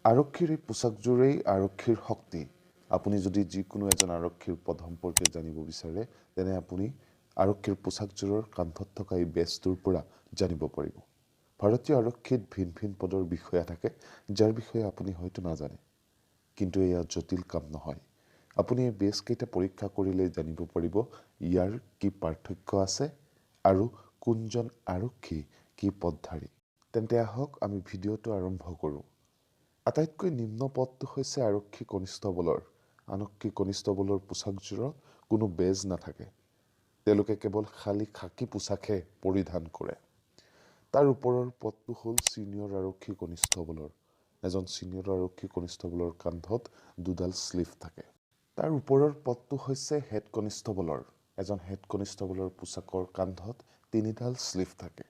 আৰক্ষীৰ এই পোছাকযোৰেই আৰক্ষীৰ শক্তি। আপুনি যদি যিকোনো এজন আৰক্ষীৰ পদ সম্পৰ্কে জানিব বিচাৰে, তেনে আপুনি আৰক্ষীৰ পোছাকযোৰৰ কান্ধত থকা এই বেজটোৰ পৰা জানিব পাৰিব। ভাৰতীয় আৰক্ষীত ভিন ভিন পদৰ বিষয়া থাকে, যাৰ বিষয়ে আপুনি হয়তো নাজানে। কিন্তু এয়া জটিল কাম নহয়। আপুনি এই বেজকেইটা পৰীক্ষা কৰিলেই জানিব পাৰিব ইয়াৰ কি পাৰ্থক্য আছে আৰু কোনজন আৰক্ষী কি পদধাৰী। তেন্তে আহক, আমি ভিডিঅ'টো আৰম্ভ কৰোঁ। আটাইতকৈ নিম্ন পদটো হৈছে আৰক্ষী কনিষ্টবলৰ। আৰক্ষী কনিষ্টবলৰ পোছাকযোৰত কোনো বেজ নাথাকে। তেওঁলোকে কেৱল খালী খাকী পোছাকহে পৰিধান কৰে। তাৰ ওপৰৰ পদটো হ'ল ছিনিয়ৰ আৰক্ষী কনিষ্টবলৰ। এজন ছিনিয়ৰ আৰক্ষী কনিষ্টবলৰ কান্ধত দুডাল শ্লিভ থাকে। তাৰ ওপৰৰ পদটো হৈছে হেড কনিষ্টবলৰ। এজন হেড কনিষ্টবলৰ পোছাকৰ কান্ধত তিনিডাল শ্লিভ থাকে।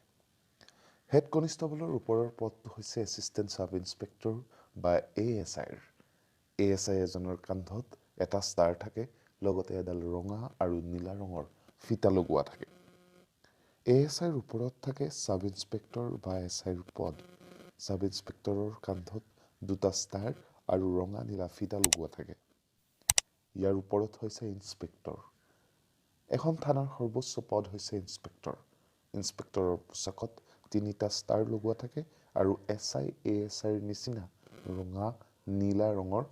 হেড কনিষ্টবলৰ ওপৰৰ পদটো হৈছে এছিষ্টেণ্ট ছাব ইনস্পেক্টৰ বা এ এছ আইৰ। এ এছ I এজনৰ কান্ধত এটা ষ্টাৰ থাকে, লগতে এডাল ৰঙা আৰু নীলা ৰঙৰ ফিটা লগোৱা থাকে। এ এছ আইৰ ওপৰত থাকে ছাব ইনস্পেক্টৰ বা এছ আইৰ পদ। ছাব ইনস্পেক্টৰৰ কান্ধত দুটা ষ্টাৰ আৰু ৰঙা নীলা ফিটা লগোৱা থাকে। ইয়াৰ ওপৰত হৈছে ইনস্পেক্টৰ। এখন থানাৰ সৰ্বোচ্চ পদ হৈছে ইনস্পেক্টৰ। ইনস্পেক্টৰৰ পোছাকত তিনিটা ষ্টাৰ লগোৱা থাকে আৰু এছ I, A S আইৰ নিচিনা ৰঙা নীলা ৰঙৰ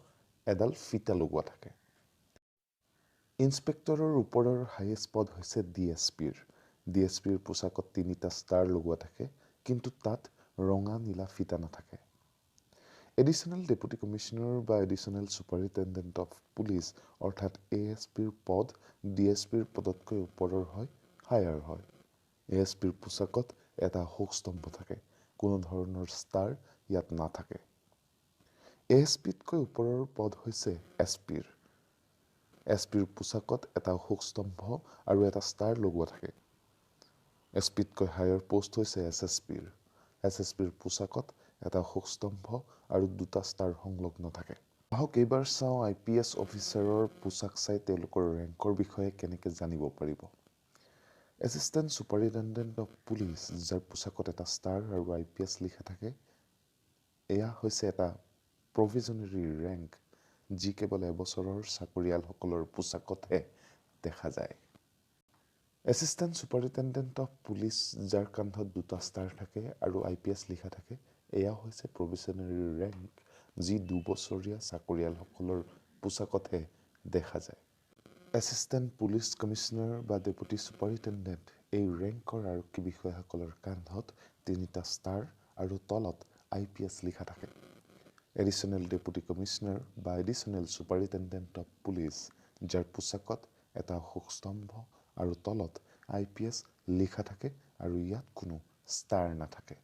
এডাল ফিটা লগোৱা থাকে। ইনস্পেক্টৰৰ ওপৰৰ হাইয়েষ্ট পদ হৈছে ডি এছ পিৰ। ডি এছ পিৰ পোছাকত তিনিটা ষ্টাৰ লগোৱা থাকে, কিন্তু তাত ৰঙা নীলা ফিটা নাথাকে। এডিশ্যনেল ডেপুটি কমিশ্যনাৰ বা এডিশ্যনেল ছুপাৰিণ্টেণ্ডেণ্ট অফ পুলিচ অৰ্থাৎ এ এছ পিৰ পদ ডি এছ পিৰ পদতকৈ ওপৰৰ হয়, হায়াৰ হয়। এ এছ পিৰ পোছাকত এটা অশোক থাকে, কোনো ধৰণৰ ষ্টাৰ ইয়াত নাথাকে। এ এছ পিতকৈ ওপৰৰ পদ হৈছে এছ পিৰ। এছ পিৰ পোছাকত এটা অশোক স্তম্ভ আৰু এটা ষ্টাৰ লগোৱা থাকে। এছ পিতকৈ হায়াৰ পষ্ট হৈছে এছ এছ পিৰ। এছ এছ পিৰ পোছাকত এটা অশোক স্তম্ভ আৰু দুটা ষ্টাৰ সংলগ্ন থাকে। আহক, এইবাৰ চাওঁ আই পি এছ অফিচাৰৰ পোছাক চাই তেওঁলোকৰ ৰেংকৰ বিষয়ে কেনেকৈ জানিব পাৰিব। এছিষ্টেণ্ট ছুপাৰিণ্টেণ্ডেণ্ট অফ পুলিচ, যাৰ পোছাকত এটা ষ্টাৰ আৰু আই পি এছ লিখা থাকে, এয়া হৈছে এটা প্ৰভিজনেৰী ৰেংক, যি কেৱল এবছৰৰ চাকৰিয়ালসকলৰ পোছাকতহে দেখা যায়। এছিষ্টেণ্ট ছুপাৰিণ্টেণ্ডেণ্ট অফ পুলিচ, যাৰ কান্ধত দুটা ষ্টাৰ থাকে আৰু আই পি এছ লিখা থাকে, এয়া হৈছে প্ৰভিজনেৰী ৰেংক, যি 2 বছৰীয়া চাকৰিয়ালসকলৰ পোছাকতহে দেখা যায়। এছিষ্টেণ্ট পুলিচ কমিশ্যনাৰ বা ডেপুটি ছুপাৰিণ্টেণ্ডেণ্ট, এই ৰেংকৰ আৰক্ষী বিষয়াসকলৰ কান্ধত তিনিটা ষ্টাৰ আৰু তলত আই পি এছ লিখা থাকে। এডিশ্যনেল ডেপুটি কমিশ্যনাৰ বা এডিশ্যনেল ছুপাৰিণ্টেণ্ডেণ্ট অফ পুলিচ, যাৰ পোছাকত এটা অশোক স্তম্ভ আৰু তলত আই পি এছ লিখা থাকে আৰু ইয়াত কোনো ষ্টাৰ নাথাকে।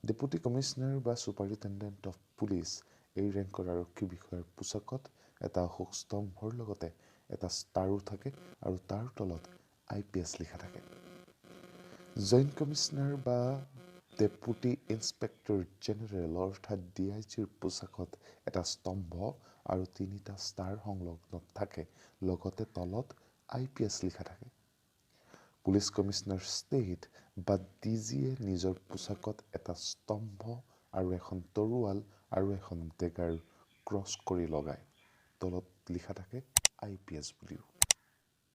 ডেপুটি কমিশ্যনাৰ বা ছুপাৰিণ্টেণ্ডেণ্ট অফ পুলিচ, এই ৰেংকৰ আৰক্ষী বিষয়াৰ পোছাকত এটা অশোক স্তম্ভৰ লগতে এটা ষ্টাৰো থাকে আৰু তাৰ তলত আই পি এছ লিখা থাকে। জইণ্ট কমিশ্যনাৰ বা ডেপুটি ইনস্পেক্টৰ জেনেৰেল অৰ্থাৎ ডি আই জিৰ পোছাকত এটা স্তম্ভ আৰু তিনিটা ষ্টাৰ সংলগ্ন থাকে, লগতে তলত আই পি এছ লিখা থাকে। পুলিচ কমিশ্যনাৰ ষ্টেট বা ডি জিয়ে নিজৰ পোছাকত এটা স্তম্ভ আৰু এখন তৰোৱাল আৰু এখন ডেগাৰ ক্ৰছ কৰি লগায়। তলত লিখা থাকে আই পি এছ বুলিও।